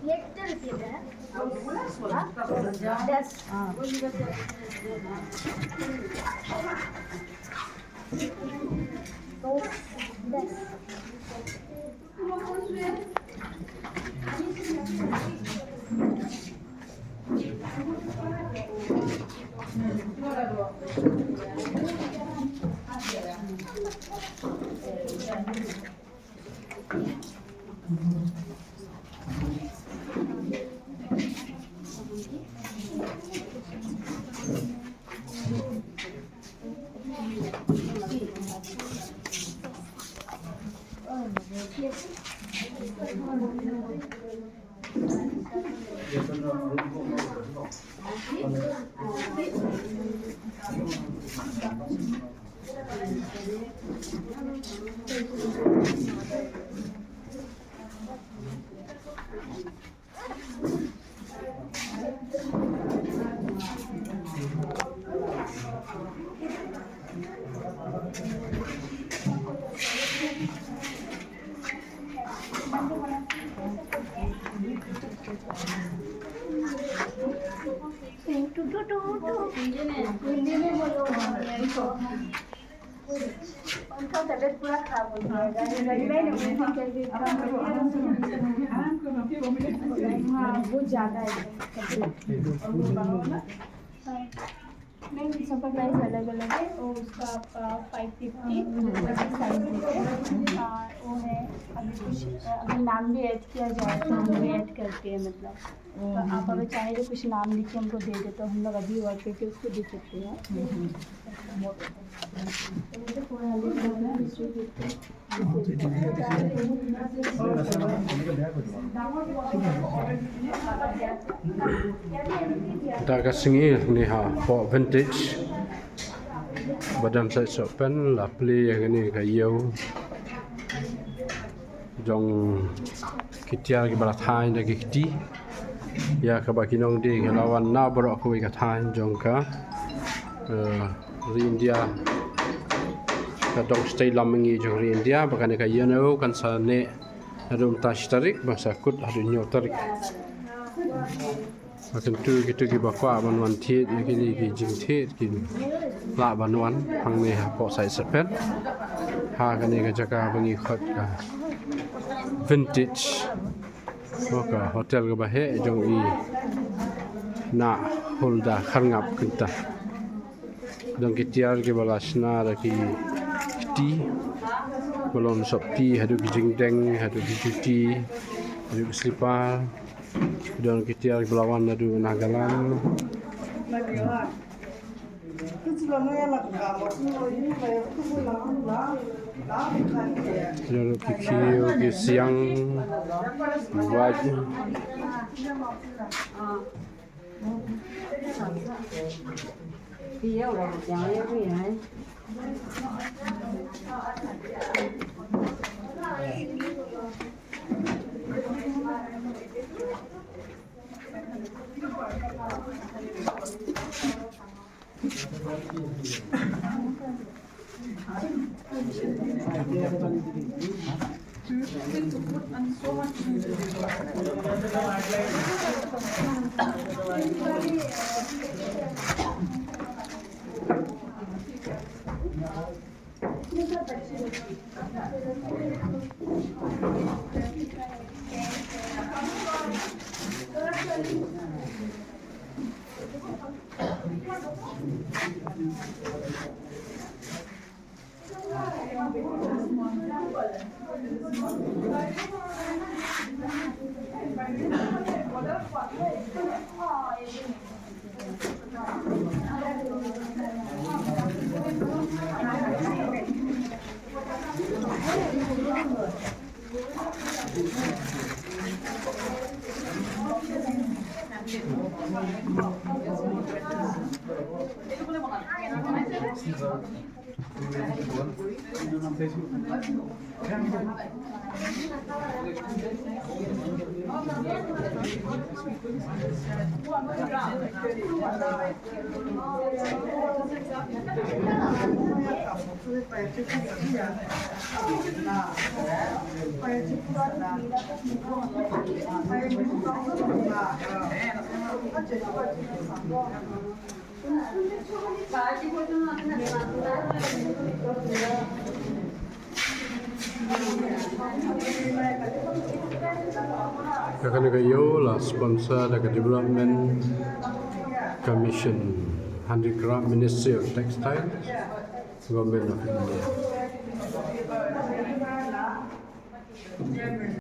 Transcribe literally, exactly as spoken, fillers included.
Little bit, eh? Huh? Yes. Yes. उनका तबीयत पूरा खराब हो गया है। वो ज्यादा है। नहीं, सबका प्राइस अलग अलग है। वो उसका आपका फाइव फिफ्टी, वो है अभी कुछ, अगर नाम भी ऐड किया जाए तो हम भी ऐड करते हैं, मतलब। तो आप अगर चाहें तो कुछ नाम लिख के हमको दे दे, तो हम लोग अभी वर्क करके उसको दे सकते हैं। Da ka sngi ni hapoh Vintage ba dang sa sop pen la plie ïa kane ka ïew jong ki tiar kiba la thaiñ da ki kti, ïa kaba ki nongdie ki la wan na baroh kawei ka thaiñ jong ka, eh, ri India, ka dong shatei lam mihngi jong ri India. Ba kane ka ïew kan sa neh naduh mynta shi tarik ba sa kut haduh hynñiew tarik. Ba kyntu kito kiba kwah ban wan thied ïa kine ki jingthied kin lah ban wan hangne hapoh Saitsapen, ha kane ka jaka ba ngi khot ka Vintage, ka hotel kaba heh jong i Nah Hulda Kharngap kynta. Dang ki tiar kiba la shna da ki kti, ba long sop kti, haduh ki jingdeng, haduh ki juti, haduh ki slipar. Dang ki tiar kiba la wan naduh Nagaland. Dang ki khiew ki siang, wait. Ka kane ka ïew la sponsor da ka Development Commission, Handicraft, Ministry of Textiles, Government of India.